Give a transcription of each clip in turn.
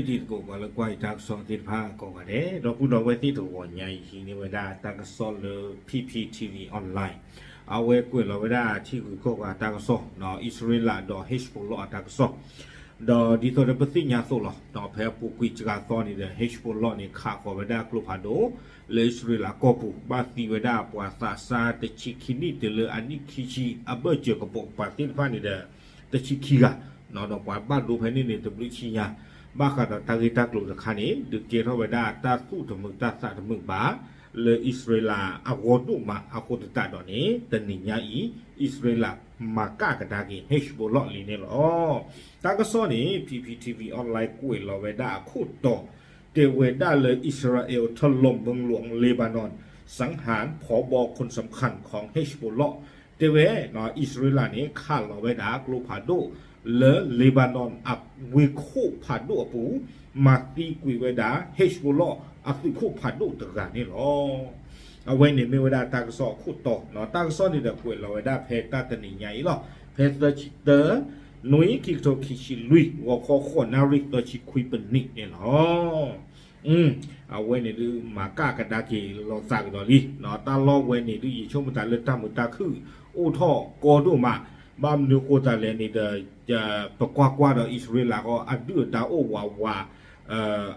တံၤသကိးပှၤလၢကွၢ်ယတၢ်ကစီၣ်သ့ၣ်တဖၣ်ကိးဂၤဒဲး, ဒီပုၢ်ဒီဝဲၢ်သ့ၣ်တဂီၤညါအံၤ ဟံးန့ၢ်ဝဲဒၣ်တၢ်ကစီၣ်လၢ P P T V Online, အဝဲကွဲးလီၤဝဲဒၣ်ထံဂုၤကီၢ်ဂၤတၢ်ကစီၣ်, အံၣ်စရ့လးဒီး Hezbollah အတၢ်ကစီၣ်, ဒီးဒ်သိးဒီးပသ့ၣ်ညါအသိးလီၤ, ဖဲအပူၤကွံာ်စှၤသီန့ၣ်ဒီး Hezbollah န့ၣ် ခးဃီၤဝဲဒၣ်ကျိဖးဒိၣ် လၢအံၣ်စရ့လးကီၢ်ပူၤ ဘၣ်သံဝဲဒၣ်ပှၤသးစၢ်တဆံခံနံၣ်တုၤလၢအနံၣ်ခံဆံ အဘၢၣ်စၢၤကပိာ်ကပၤသ့ၣ်တဖၣ်န့ၣ်ဒီး တဆံခံဂၤ, ဒီးပှၤဘၣ်ဒိဖဲန့ၣ်န့ၣ် တဘျုးဆံညါ, ဘၣ်ဃးဒီးတၢ်ဂ့ၢ်တၢ်ကျိၤတခါန့ၣ် ဒုးကဲထီၣ်ဝဲဒၣ်တၢ်သူၣ်တမုာ်တၢ်သးတမုာ်ဘၣ် လၢအံၣ်စရ့လးအဂီၢ်ဒိၣ်မးအဃိသတးဒီးန့ၣ် တနံၤညါအံၤ အံၣ်စရ့လးမၤကၣ်ကဒါက့ၤ Hezbollah လံန့ၣ်လီၤ. တၢ်ကစီၣ်န့ၣ် P P T V Online ကွဲးလီၤဝဲဒၣ်အခိၣ်တီ တဲဝဲဒၣ်လၢ อิสราเอลถล่มเมืองหลวงเลบานอน สังหารผบคนสำคัญของเฮซบอลเลาะห์ တဲဝဲ အံၣ်စရ့လးန့ၣ် ခးလီၤဝဲဒၣ်ကျိဖးဒိၣ် လၢ Lebanon အဝ့ၢ်ခိၣ်ဖးဒိၣ်အပူၤ မၤသံကွံာ်ဝဲဒၣ် Hezbollah အသုးခိၣ်ဖးဒိၣ်တဂၤန့ၣ်လီၤ. အဝဲန့ၣ်မ့ၢ်ဝဲဒၣ်တၢ်ကစီၣ်အခိၣ်တီ, တၢ်ကစီၣ်န့ၣ်ဒီးကွဲးလီၤဝဲဒၣ်ဖဲတၢ်တနံၤညါအံၤလီၤ. ဖဲသၢဆံတၢ နွံ ခံကထိခံဆံလွံၢ် ဂီၤခီဃိးနၣ်ရံၣ်သၢဆံခွံပနံးန့ၣ်လီၤ. အဝဲန့ၣ်ဒုး မၤကၣ်ကဒါက့ၤလီၤသးကဒီးလံ. တၢ်လီၢ်ဝဲန့ၣ်ဒုး ယဆိကမိၣ်သးလၢတၢ်မုာ်တၢ်ခုၣ်အိၣ်ထီၣ်ကီဒိၣ်မး, ဘၣ်မနုၤဃိသတးလဲၣ်န့ၣ်ဒီး ပကွၢ်ကွၢ်ဒီးအံၣ်စရ့လးဃီ အဒုၣ်အဒါအိၣ်ဝးဝး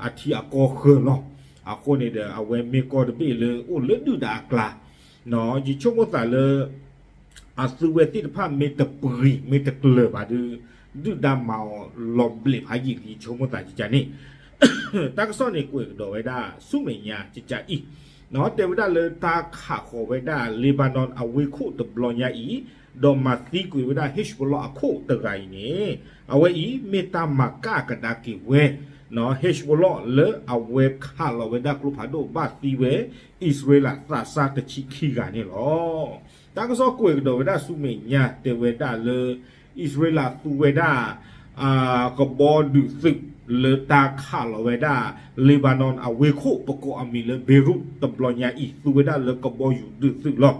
အထံအကီၢ်ဃၢၤလီၤ. အဃိန့ၣ်ဒီး အဝဲမ့ၢ်ကီၢ်တဘ့ၣ်လၢအိၣ်လၢဒုၣ်ဒါအကျါ, ယဆိကမိၣ်သးလၢ အသုဝဲသ့ၣ်တဖၣ်မ့ၢ်တပှ့ၤမ့ၢ်တကျၢၤဘၣ်ဒီး ဒုၣ်ဒါမၤအီၤလီၤဘျဲးဖးယံာ်လံ ယဆိကမိၣ်သးကကန့ၣ် တၢ်ကစီၣ်န့ၣ်ကွဲးကဒီးဝဲဒၣ်ဆူမဲာ်ညါကကအံၤ, တဲဝဲဒၣ်လၢတၢ်ခးဃီၤဝဲဒၣ် Lebanon အဝ့ၢ်ခိၣ်တဘျီညါအံၤ ဒီးမၤသံကွံာ်ဝဲဒၣ် Hezbollah အခိၣ်တဂၤအံၤန့ၣ် အဝဲအံၤမ့ၢ်တၢ်မၤကၣ်ကဒါက့ၤဝဲ Hezbollah လၢအဝဲခးလီၤဝဲဒၣ်ကျိဖးဒိၣ်ဘၣ်သံဝဲ အံၣ်စရ့လးသးစၢ်တဆံခံဂၤန့ၣ်လီၤ. တၢ်ကစီၣ်ကွဲးကဒီးဝဲဒၣ်ဆူမဲာ်ညါ တဲဝဲဒၣ်လၢ အံၣ်စရ့လးသူဝဲဒၣ် ကဘီဒုးသုးလၢတၢ်ခးလီၤဝဲဒၣ် Lebanon အဝ့ၢ်ခိၣ် ပကိးအမံၤလၢ Beirut တဘျီညါအံၤ သူဝဲဒၣ်လၢကဘီယူၤဒုးသုးလီၤ.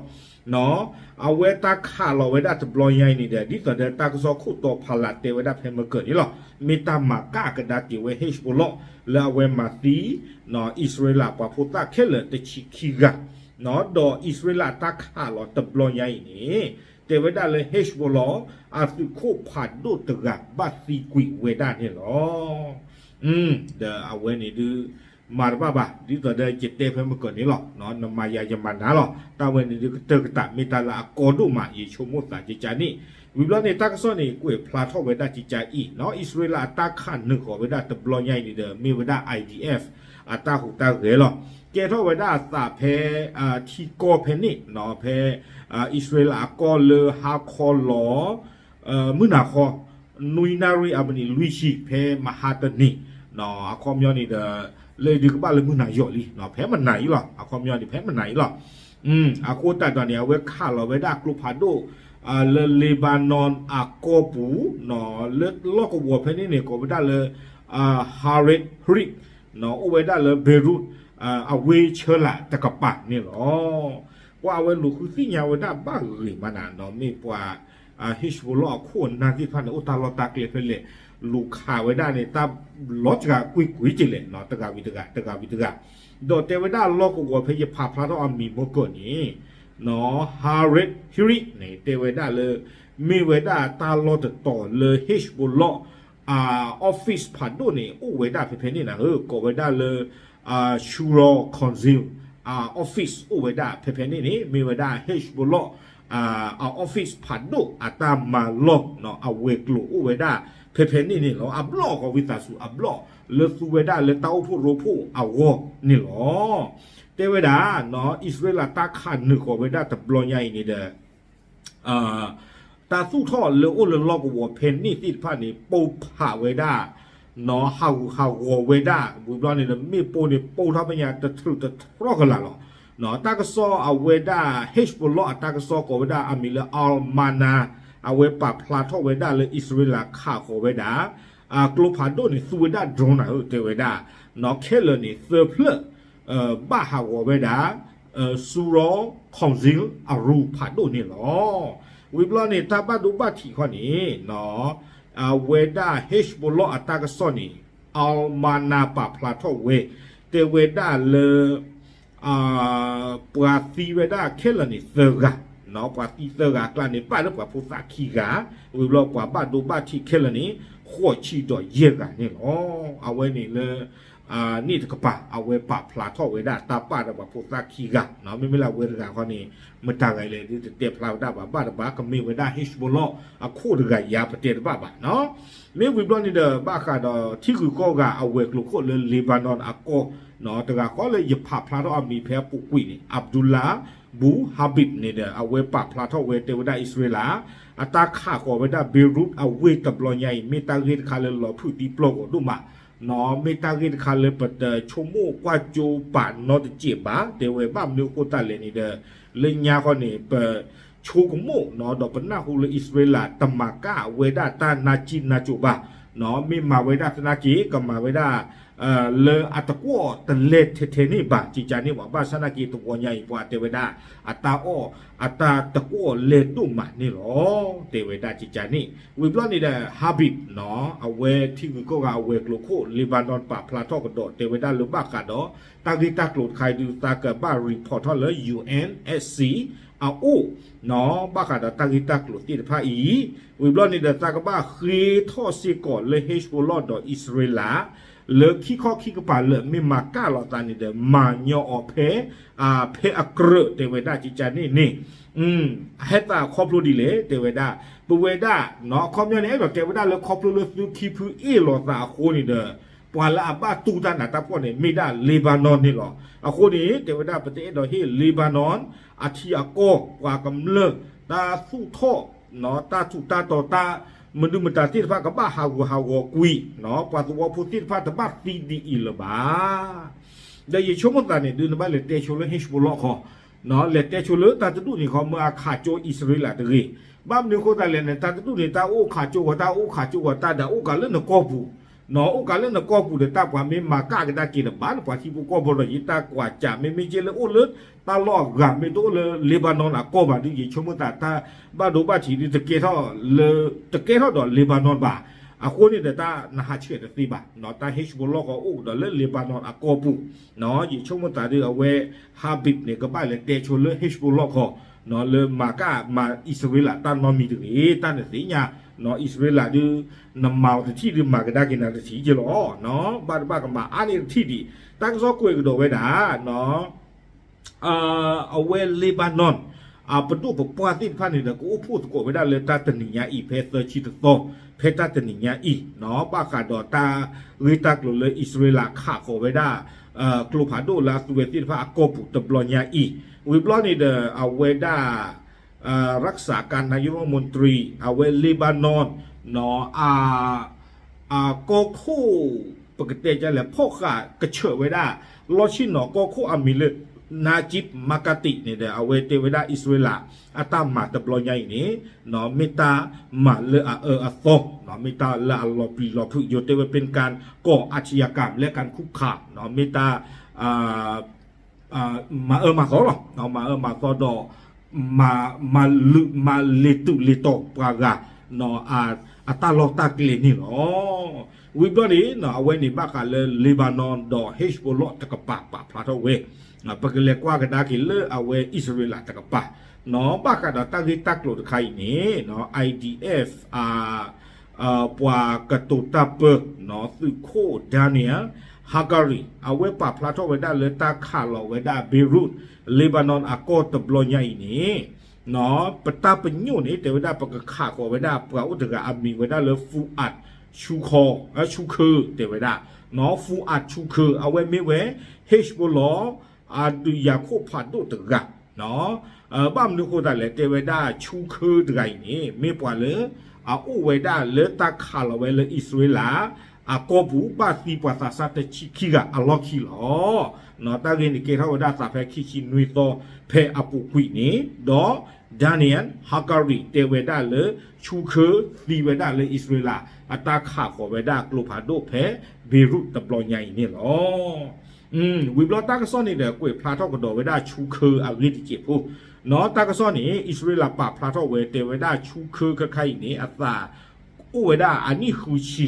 အဝဲတၢ်ခးလီၤဝဲဒၣ်တဘျီညါအံၤန့ၣ်ဒီး ဒ်သိးဒီးတၢ်ကစီၣ်ခိၣ်တီဖးလးတဲဝဲဒၣ်ဖဲမုၢ်ကၢၢ်န့ၣ်လီၤ. မ့ၢ်တၢ်မၤကၣ်ကဒါက့ၤဝဲ Hezbollah လၢအဝဲမၤသံ အံၣ်စရ့လးပှၤဖိသၣ်ခဲလၢာ်တဆံခံဂၤ, ဒီးအံၣ်စရ့လးတၢ်ခးလီၤတဘျီညါအံၤန့ၣ် တဲဝဲဒၣ်လၢ Hezbollah အသုးခိၣ်ဖးဒိၣ်တဂၤဘၣ်သံကွံာ်ဝဲဒၣ်န့ၣ်လီၤ. ဒီးအဝဲန့ၣ်ဒုး မၤတဘၣ်ဘၣ် ဒ်သိးဒီးယတဲဖဲမုၢ်ကၢၢ်န့ၣ်လီၤ. နမၤယၤယမၤနၤလီၤ. တၢ်ဝဲန့ၣ်ဒုးကတၢၢ်ကတၢၢ်မ့ၢ်တၢ်လၢအကီဒိၣ်မး ယဆိကမိၣ်သးကကန့ၣ်, ဝံၤဘျီန့ၣ် တၢ်ကစီၣ်န့ၣ် ကွဲးဖျါထီၣ်ဝဲဒၣ်ကကအံၤ, အံၣ်စရ့လးအတၢ်ခးနုာ်ဃီၤဝဲဒၣ်တဘျီညါအံၤန့ၣ်ဒီး မ့ၢ်ဝဲဒၣ် I D F အတၢ်ဟူးတၢ်ဂဲၤလီၤ. ကဲထီၣ်ဝဲဒၣ်အသးဖဲ ထံကီၢ်ဖဲန့ၣ် ဖဲ အံၣ်စရ့လးအကီၢ်လၢဟါခီလီၤ မုၢ်နၤခီ နွံနၣ်ရံၣ်အမံးနံးလွံၢ်ဆံ ဖဲမဟါတနံၤ, အခီပညီန့ၣ်ဒီး လၢဒုးကဘၣ်လၢမုၢ်နၤယီၤလံ ဖဲမနၤအံၤလီၤ. အခီပညီန့ၣ် ဖဲမနၤအံၤလီၤ. အဃိသတးဒီးန့ၣ် အဝဲခးလီၤဝဲဒၣ်ကျိဖးဒိၣ် လၢ Lebanon အကီၢ်ပူၤ လၢလီၢ်ကဝီၤဖဲန့ၣ်န့ၣ် ကိးဝဲဒၣ်လၢ Harod Hiri အိၣ်ဝဲဒၣ်လၢ Beirut အဝ့ၢ်ဆၢလာ်တကပၤန့ၣ်လီၤ. ပှၤအဝဲလူၤဃုသ့ၣ်ညါဝဲဒၣ်ဘၣ်ဂ့ၤမးနၤ မ့ၢ်ပှၤ Hezbollah အခိၣ်အနၢ်သ့ၣ်တဖၣ်န့ၣ် အိၣ်တၢ်လီၢ်တၢ်ကျဲဖဲလဲၣ်, လူၤခးဝဲဒၣ်န့ၣ် တၢ်လီၤစှၤကွ့ၢ်ကွ့ၢ်ကလဲၣ် တဂၤဝံၤတဂၤ တဂၤဝံၤတဂၤ, ဒီးတဲဝဲဒၣ်လီၢ်ကဝီၤဖဲယဖးဖျါထီၣ်အမံၤမုၢ်ကၢၢ်န့ၣ် Harod Hiri န့ၣ် တဲဝဲဒၣ်လၢ မ့ၢ်ဝဲဒၣ်တၢ်လီၢ်တတီၤလၢ Hezbollah အ office ဖးဒိၣ်န့ၣ် အိၣ်ဝဲဒၣ်ဖဲဖဲန့ၣ်နၤဧၢ, ကိးဝဲဒၣ်လၢ Shura Council အ office အိၣ်ဝဲဒၣ်ဖဲဖဲန့ၣ်န့ၣ် မ့ၢ်ဝဲဒၣ် Hezbollah အ office ဖးဒိၣ်အတၢ်မၤလီၢ် အဝဲၤကျိၤအိၣ်ဝဲဒၣ်ဖဲဖဲန့ၣ်န့ၣ်လီၤ. အဘျီၣ်ကီးဝံသးစူၤအဘျီၣ် လၢသူဝဲဒၣ်လၢတၢ်အိၣ်ဖှိၣ်ရိဖှိၣ်အဂီၢ်န့ၣ်လီၤ. တဲဝဲဒၣ် အံၣ်စရ့လးတၢ်ခးနုာ်ဃီၤဝဲဒၣ်တဘျီညါအံၤန့ၣ်ဒီး တၢ်သူၣ်ထီၣ်လၢအိၣ်လၢလီၢ်ကဝီၤဖဲန့ၣ်သ့ၣ်တဖၣ်န့ၣ် ပိၢ်ဖးဝဲဒၣ် ဟးဂူာ်ဟးဂီၤဝဲဒၣ် ဝံၤဘျီန့ၣ်ဒီး မ့ၣ်ပိၢ်န့ၣ်ပိၢ်ထီၣ်မဲာ်ညါတထြူးတထြီကလာ်လီၤ. တၢ်ကစီၣ်အဝဲဒၣ် Hezbollah အတၢ်ကစီၣ်ကိးဝဲဒၣ်အမံၤလၢ Al-Mana အဝဲပာ်ဖျါထီၣ်ဝဲဒၣ်လၢအံၣ်စရ့လးခးဃီၤဝဲဒၣ် ကျိဖးဒိၣ်န့ၣ် သူဝဲဒၣ် drone နၤဧၢ တဲဝဲဒၣ် ခဲလၢာ်န့ၣ် သၢဖျၢၣ် ဘၣ်ဟးဂီၤဝဲဒၣ် Shura Council အရူၢ်ဖးဒိၣ်န့ၣ်လီၤ. ဝံၤဘျီန့ၣ် တၢ်ဘၣ်ဒိဘၣ်ထံးခီန့ၣ် အဝဲဒၣ် Hezbollah အတၢ်ကစီၣ်န့ၣ် Al Mana ပာ်ဖျါထီၣ်ဝဲ တဲဝဲဒၣ်လၢ ပှၤသံဝဲဒၣ်ခဲလၢာ်န့ၣ်သၢဂၤ, ပှၤသံသၢဂၤအကျါန့ၣ် ပာ်လၢပှၤဖိသၣ်ခံဂၤ, ဝံၤဘျီပှၤဘၣ်ဒိဘၣ်ထံးခဲလၢာ်န့ၣ် ဃိးဆံဒီးယဲၢ်ဂၤန့ၣ်လီၤ. အဝဲန့ၣ်လၢ န့ၣ်တကပၤ အဝဲပာ်ဖျါထီၣ်ဝဲဒၣ်တၢ်ပာ်ဒီးပှၤဖိသၣ်ခံဂၤ, မ့မ့ၢ်လၢအဝဲတဂၤဃီန့ၣ် မတၤဂၤလဲၣ်ဒ်တတဲဖျါဝဲဒၣ်ဘၣ်, ဘၣ်တဘၣ်ကမ့ၢ်ဝဲဒၣ် Hezbollah အခိၣ်တဂၤယါပတဲတဘၣ်ဘၣ်နီၤ. မ့ၢ်ဝံၤဘျီန့ၣ်ဒီး ဘၣ်ဃးဒီးထံဂုၤကီၢ်ဂၤအဝဲၤကျိၤခိၣ်လၢ Lebanon အကီၢ် တဂၤဃီလၢယဖးဖျါထီၣ်အမံၤဖဲအပူၤကွံာ်န့ၣ် Abdullah Abu Habib န့ၣ်ဒီး အဝဲပာ်ဖျါထီၣ်ဝဲတဲဝဲဒၣ်အံၣ်စရ့လး အတၢ်ခးဃီၤဝဲဒၣ် Beirut အဝ့ၢ်တဘျီညါအံၤ မ့ၢ်တၢ်ဂ့ၢ်တခါလၢလီၤဖုၣ်သံပျီၢ်ဂီၤဒိၣ်မး မ့ၢ်တၢ်ဂ့ၢ်တခါလၢပတဆိကမိၣ်ကွၢ်ကၠိပာ်နီတစဲးဘၣ်, တဲဝဲဘၣ်မနုၤအဃိသတးလဲၣ်န့ၣ်ဒီး လၢညါဃီန့ၣ် ပဆိကမိၣ်နီၤ ဒီးပနၢ်ဟူလၢအံၣ်စရ့လးတမၤကၣ်ဝဲဒၣ်တၢ်နါကံနါကိၤဘၣ်, မ့ၢ်မၤဝဲဒၣ်သနာ်က့ ကမၤဝဲဒၣ် လၢအတကွီၣ်တလဲၤထဲထဲန့ၣ်ဘၣ် ကကန့ၣ်မး ဘၣ်ဆၣ်သနာ်က့တဝီညါအံၤ ပှၤတဲဝဲဒၣ် အတၢ်အီၣ် အတၢ်တကွီၣ်လဲၤဒိၣ်မးန့ၣ်လီၤ တဲဝဲဒၣ်ကကန့ၣ်. ဝံၤဘျီန့ၣ်ဒီး Habib နီၤ အဝဲထံဂုၤကီၢ်ဂၤအဝဲၤကျိၤခိၣ် Lebanon ပာ်ဖျါထီၣ်ကဒီး တဲဝဲဒၣ်လၢဘၣ်ဃးဒီး တၢ်ဂ့ၢ်တၢ်ကျိၤတခါအံၤဒုး သးကဘၣ် report ထီၣ်လၢ UNSC အအိၣ်နီၤ ဘၣ်ဃးဒီးတၢ်ဂ့ၢ်တၢ်ကျိၤသ့ၣ်တဖၣ်အံၤ, ဝံၤဘျီန့ၣ်ဒီး သးကဘၣ်ဃ့ထီၣ်စ့ၢ်ကီးလၢ Hezbollah ဒီးအံၣ်စရ့လး လၢခံခီခံကပၤလၢမ့ၢ်မၤကၣ်လိာ်သးန့ၣ်ဒီး မၤညီအီၤဖဲ ဖဲအကြၢးတဲဝဲဒၣ်ကကန့ၣ်န့ၣ် ဟဲသးခီဖျိဒ်လဲၣ် တဲဝဲဒၣ် ပဝဲဒၣ် အခီပညီန့ၣ် အဲၣ်ဒိးတဲဝဲဒၣ်လၢခီဖျိလၢသုခံဖုအ့ၣ်လိာ်သးအဃိန့ၣ်ဒီး ပှၤလၢအဘၣ်တူၢ်တၢ်နးတၢ်ဖှီၣ်န့ၣ် မ့ၢ်ဒၣ် Lebanon န့ၣ်လီၤ. အဃိန့ၣ် တဲဝဲဒၣ် ပတအဲၣ်ဒိးဟ့ၣ် Lebanon အထံအကီၢ် ပှၤကမျၢၢ် တၢ်သူၣ်ထီၣ် တၢ်ထူးတၢ်တီၤ တၢ်မနုၤမတၤသ့ၣ်တဖၣ် ကဘၣ်ဟးဂူာ်ဟးဂီၤကွံာ် ပှၤသဝီဖိသ့ၣ်တဖၣ် တဘၣ်သံဒ်အံၤလၢၤဘၣ်. ဒီးယဆိကမိၣ်သးန့ၣ် ဒုးနဘၣ်လဲၤတဲဆိလၢ Hezbollah ခီ လဲၤတဲဆိလၢတၢ်တဒူၣ်န့ၣ်ခီ မၢအခးကၠိအံၣ်စရ့လးတဂ့ၤ. ဘၣ်မနုၤအဃိသတးလဲၣ်န့ၣ် တၢ်တဒူၣ်န့ၣ် တၢ်အိၣ်ခးကၠိဂီၤ တၢ်အိၣ်ခးကၠိဂီၤ တၢ်ဒၣ်အိၣ်ကးလၢနကီၢ်ပူၤ နီၤ အိၣ်ကးလၢနကီၢ်ပူၤဒီး တၢ်ပှၤမ့ၢ်မၤကၣ်ကဒါက့ၤတဘၣ် နပှၤထံဖိကီၢ်ဖိဒီး ယတၢ်ကွၢ်စး မ့မ့ၢ်က့လၢအိၣ်လၢ တၢ်လီၢ်အဂၤ မ့ၢ်တအိၣ်လၢ Lebanon အကီၢ်ဘၣ်ဒုး ယဆိကမိၣ်သး တၢ်ဘၣ်ဒိဘၣ်ထံးဒုး တကဲထီၣ်လၢ တကဲထီၣ်ဒီး Lebanon ဘၣ်. အဃိန့ၣ်ဒီး တၢ်နဟးဆှဲးတသ့ဘၣ် တၢ် Hezbollah ခီအိၣ်ကဒီးလၢ Lebanon အကီၢ်ပူၤ ယဆိကမိၣ်သးဒုး အဝဲ Habib န့ၣ် ကဘၣ်လဲၤတဲဆိလၢ Hezbollah ခီ လၢမၤကၣ်မၤအံၣ်စရ့လးတၢ်နီတမံၤတဂ့ၤ. တၢ်နသ့ၣ်ညါ အံၣ်စရ့လးဒုး နမၤအီၤတထံၣ်ဒုး မၤကဒါက့ၤနၤတထံၣ်က့လီၤ. ဘၣ်တဘၣ်ကမၤအါန့ၢ်တထံၣ်ဒံး တၢ်ကစီၣ်ကွဲးကဒီးဝဲဒၣ် အဝဲ Lebanon ပဒိၣ်ပပှၢ်သ့ၣ်တဖၣ်န့ၣ်ဒီး ကအိၣ်ဖှိၣ်သကိးဝဲဒၣ်လၢတၢ်တနံၤညါအံၤ ဖဲသၢဆံတသီ ဖဲတၢ်တနံၤညါအံၤ ဘၣ်ဃးဒီးတၢ်ဂ့ၢ်တၢ်ကျိၤလၢအံၣ်စရ့လးခးဃီၤဝဲဒၣ် ကျိဖးဒိၣ်လၢအသူဝဲသ့ၣ်တဖၣ်အကီၢ်ပူၤတဘျီညါအံၤ ဝံၤဘျီန့ၣ်ဒီး အဝဲဒၣ် ရၢၣ်စၢကၤနါယိမွန်တြံ အဝဲ Lebanon အကီၢ်ခိၣ် ပကတဲဒ်လဲၣ် ဖီၣ်ဃာ်ကဆၢးဝဲဒၣ် လီၢ်ဆ့ၣ်နီၤကီၢ်ခိၣ်အမံၤလၢ Najib Mikati န့ၣ်ဒီး အဝဲတဲဝဲဒၣ်အံၣ်စရ့လး အတၢ်မၤတဘျီညါအံၤန့ၣ် မ့ၢ်တၢ်မၤလၢအအၢအသီ မ့ၢ်တၢ်လၢအလီၤပျံၤလီၤဖုး ယိၤတဲဝဲ เป็นการก่ออาชญากรรมและการคุกคาม မ့ၢ်တၢ် မၤအၢမၤသီလီၤ. မၤအၢမၤသီဒီး မၤလုၢ်မၤလ့ၤတူးလ့ၤတီၤပှၤဂၤ အတၢ်လီၢ်တၢ်ကျဲန့ၣ်လီၤ. ဝံၤဘျီန့ၣ် အဝဲန့ၣ်ဘၣ်ဃးလၢ Lebanon ဒီး Hezbollah တကပၤပာ်ဖျါထီၣ်ဝဲ ပကလဲၤကွၢ်ကဒါက့ၤလၢအဝဲအံၣ်စရ့လးတကပၤ ဘၣ်ဃးဒီးတၢ်ဂ့ၢ်တၢ်ကျိၤတခါအံၤန့ၣ် IDF ပှၤကတိၤတၢ်ပၢ သုးခိၣ် Daniel Hagari အဝဲပာ်ဖျါထီၣ်ဝဲဒၣ်လၢတၢ်ခးလီၤဝဲဒၣ် Beirut Lebanon အကီၢ်တဘျီညါအံၤန့ၣ် ပတၢ်ပညိၣ်န့ၣ် တဲဝဲဒၣ်ပကခးဃီၤဝဲဒၣ်ပှၤအိၣ်တဂၤအမံၤဝဲဒၣ်လၢ Fuad Shukr တဲဝဲဒၣ် Fuad Shukr အဝဲမ့ၢ်ဝဲ Hezbollah အဒုးယၤခိၣ်ဖးဒိၣ်တဂၤ ဘၣ်မနုၤအဃိသတးလဲၣ် တဲဝဲဒၣ် Shukr တဂၤအံၤန့ၣ် မ့ၢ်ပှၤလၢ အအိၣ်ဝဲဒၣ်လၢတၢ်ခးလီၤဝဲလၢအံၣ်စရ့လး အကီၢ်ပူၤ ဘၣ်သံပှၤသးစၢ်တဆံခံဂၤအလီၢ်ခံလီၤ. တၢ်ဂ့ၢ်န့ၣ်ကဲထီၣ်ဝဲဒၣ်သးဖဲခံဆံနွံသီဖဲအပူၤကွံာ်န့ၣ် ဒီး Daniel Hagari တဲဝဲဒၣ်လၢ Shukr သံဝဲဒၣ်လၢအံၣ်စရ့လး အတၢ်ခးဃီၤဝဲဒၣ်ကျိဖးဒိၣ်ဖဲ Beirut တဘျီညါအံၤန့ၣ်လီၤ. ဝံၤဘျီတၢ်ကစီၣ်န့ၣ်ဒီး ကွဲးဖျါထီၣ်ကဒီးဝဲဒၣ် Shukr အဂ့ၢ်တစဲးဖိ နီၤ တၢ်ကစီၣ်န့ၣ် အံၣ်စရ့လးပာ်ဖျါထီၣ်ဝဲ တဲဝဲဒၣ် Shukr ခဲခါအံၤန့ၣ် အသးအိၣ်ဝဲဒၣ်အနံၣ်ဃုဆံ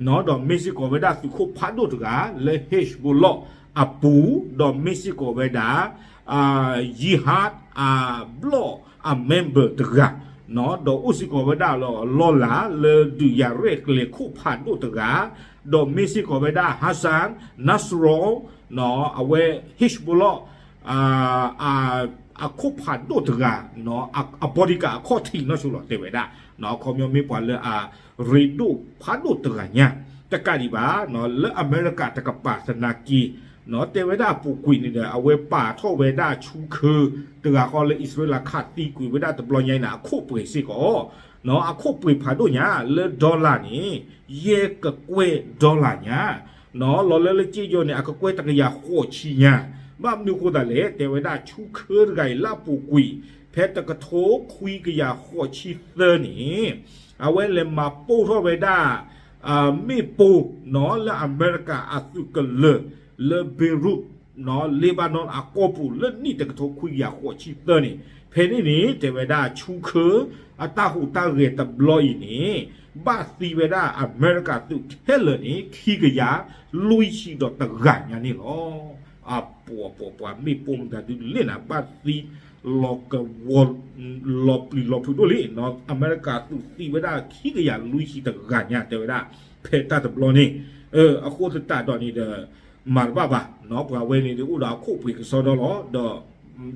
ဒီးမ့ၢ်စ့ၢ်ကီးဝဲဒၣ်သုးခိၣ်ဖးဒိၣ်တဂၤလၢ Hezbollah အပူၤ, ဒီးမ့ၢ်စ့ၢ်ကီးဝဲဒၣ် Jihad အဘျီၣ်အ member တဂၤ, ဒီးအိၣ်စ့ၢ်ကီးဝဲဒၣ်လီၤလၢဒုးယၤရဲၣ်ကျဲၤခိၣ်ဖးဒိၣ်တဂၤ, ဒီးမ့ၢ်စ့ၢ်ကီးဝဲဒၣ် Hassan Nasrallah အဝဲ Hezbollah အခိၣ်ဖးဒိၣ်တဂၤ, အ bodyguard အခီၣ်ထံးနီၢ်ဆိလီၤတဲဝဲဒၣ်, ခီပညီမ့ၢ်ပှၤလၢအရ့ဒိၣ်ဖးဒိၣ်တဂၤညါ, တကးဒံးဘၣ် လၢအမဲရကၤတကပၤသနာ်က့ တဲဝဲဒၣ်အပူၤကွံာ်န့ၣ်ဒီး အဝဲပာ်ထီၣ်ဝဲဒၣ်ဆူခၢတဂၤဃီလၢ အံၣ်စရ့လး ခးသံကွံာ်ဝဲဒၣ်တဘျီညါအံၤန့ၣ် အခိၣ်ပှဲၤစ့ၢ်ကီး, အခိၣ်ပှဲၤဖးဒိၣ်ညါ လၢ dollar န့ၣ် ယဲၢ်ကကွဲၢ် dollar ညါ, လီၤလၢလၢက့ယီၤန့ၣ် အကကွဲၢ်တကယၤဃိးဆံညါ, ဘၣ်မနုၤအဃိသတးလဲၣ် တဲဝဲဒၣ်ဆူခၢတဂၤအံၤလၢအပူၤကွံာ် ဖဲတကထိခွံကယၤဃိးဆံသၢန့ၣ် အဝဲလဲၤမၤပိၢ်ထီၣ်ဝဲဒၣ် မ့ၣ်ပိၢ် လၢအမဲရကၤအသုးကလၢၤ လၢ Beirut Lebanon အကီၢ်ပူၤ လၢနံၣ်တကထိခွံကယၤဃိးဆံသၢန့ၣ်, ဖဲန့ၣ်န့ၣ် တဲဝဲဒၣ်ဆူခၢ အတၢ်ဟူးတၢ်ဂဲၤတဘျီအံၤန့ၣ် ဘၣ်သံဝဲဒၣ်အမဲရကၤသုးခဲလၢာ်န့ၣ် ခံကယၤလွံၢ်ဆံဒီးတဂၤညါန့ၣ်လီၤ. အပှၤပှၤပှၤမ့ၣ်ပိၢ်မတၤဒုလဲၣ်နၤ ဘၣ်သံ လီၤကဝီၤ လီၤပျံၤလီၤဖုးဒိၣ်လံ, အမဲရကၤသုးသံဝဲဒၣ်ခံကယၤလွံၢ်ဆံတဂၤညါ တဲဝဲဒၣ် ဖဲတၢ်တဘျီန့ၣ်, အဃိသတးဒီးန့ၣ်ဒီး မၤတဘၣ်ဘၣ်, ပှၤဝဲန့ၣ်ဒီးအိၣ်ဒီးအခိၣ်ပှဲၤကစီဒီလီၤ, ဒီး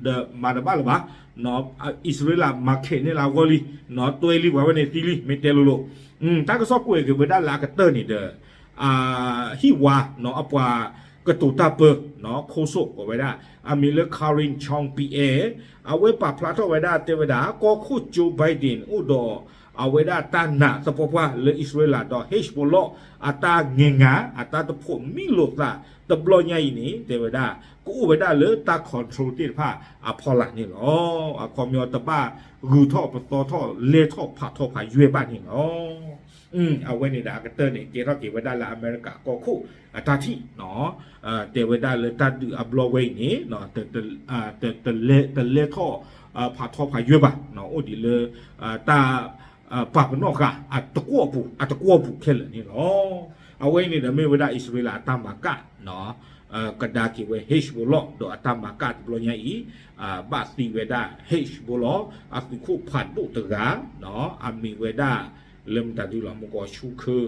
ဒီးမၤတဘၣ်လၢၤဘၣ်, အံၣ်စရ့လးမၤခဲးန့ၢ်လၢအဂီၢ်လံ, တွဲလံပှၤဝဲန့ၣ်သံလံ မ့ၢ်တဲလိၤလိၤ, တၢ်ကစီၣ်ကွဲးက့ၤဝဲဒၣ်လၢအကတၢၢ်န့ၣ်ဒီး ဟံၣ်ဝါ အပှၤကတိၤတၢ်ပၢ ခိၣ်စိၣ်ကိးဝဲဒၣ် အမံၤလၢ Karine Jean-Pierre အဝဲပာ်ဖျါထီၣ်ဝဲဒၣ်တဲဝဲဒၣ် ကီၢ်ခိၣ် Joe Biden အိၣ်ဒီး အဝဲဒၣ်တၢ်နာ်သပှၢ်ပှၢ်လၢအံၣ်စရ့လးဒီး Hezbollah အတၢ်ငဲၤငါ အတၢ်တဖိးမံလိာ်သးတဘျီညါအံၤန့ၣ် တဲဝဲဒၣ် ကအိၣ်ဝဲဒၣ်လၢတၢ် control သ့ၣ်တဖၣ်အဖီလာ်န့ၣ်လီၤ. အခီပညီတဘၣ်ဂုၤထီၣ်ပသီထီၣ်လဲၤထီၣ်ဖးထီၣ်ဖးယွဲၢ်ဘၣ်န့ၣ်လီၤ. အဝဲန့ၣ်ဒီးအကတၢၢ်န့ၣ် ကဲထီၣ်က့ၤဝဲဒၣ်လၢအမဲရကၤကီၢ်ခိၣ်အတၢ်ထံၣ် တဲဝဲဒၣ်လၢတၢ်ဒုးအဘျီဝဲအံၤန့ၣ် တလဲၤထီၣ်ဖးထီၣ်ဖးယွဲၢ်ဘၣ်, အိၣ်ဒံးလၢ တၢ်ပာ်ပနီၣ်ဃာ်အတကွီၢ်ပူၤ အတကွီၢ်ပူၤခဲလၢာ်န့ၣ်လီၤ. အဝဲအံၤန့ၣ်ဒီးမ့ၢ်ဝဲဒၣ်အံၣ်စရ့လးအတၢ်မၤကၣ် ကဒါက့ၤဝဲ Hezbollah ဒီးအတၢ်မၤကၣ်တဘျီညါအံၤ ဘၣ်သံဝဲဒၣ် Hezbollah အသုးခိၣ်ဖးဒိၣ်တဂၤ အမံၤဝဲဒၣ် လၢမတၤဒုလီၤ မ့ၢ်ကီးဆူခၢ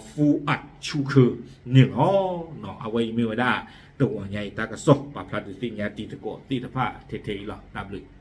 Fuad ဆူခၢန့ၣ်လီၤ. အဝဲအံၤမ့ၢ်ဝဲဒၣ် တဂီၤညါအံၤတၢ်ကစီၣ်ပာ်ဖျါဒုးသ့ၣ်ညါတံၤသကိးသ့ၣ်တဖၣ်ထဲထဲအံၤလီၤ. တၢ်ဘျုး